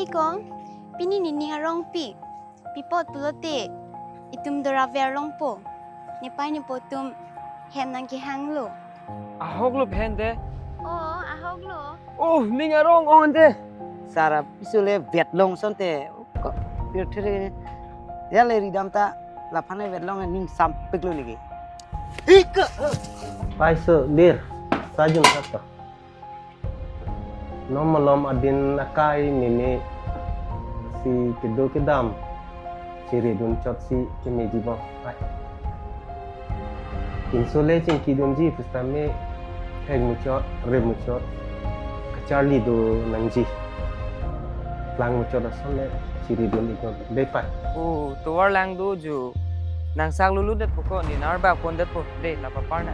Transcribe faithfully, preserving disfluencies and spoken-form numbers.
Ikong, pini nening arong pi? Pi apot pulote itum dorave arong po. Nepei nepo atum hem nangkehanglo. Ahoklo pen de. Oh, ahoklo. Oh, ning arong ong de. Sara piso le vetlong asonte. Ko pirthe ya le ridam ta laphan le vetlong ning sampiklo niki. Hika. Paiso dir. Sajun sato. Non malom adin akai meme si kedo kedam chiridun chot si kemeji bom. Ai. Inso le chingkidunji pusitame thek muchot, rem muchot, kacharli do nangji. Lang muchot ason le chiridun iknon. Dei pai. Oh, tovar lang do ju. Nang sak lulu det po ko, ne nang arba pon det po. Dei, lapa parna.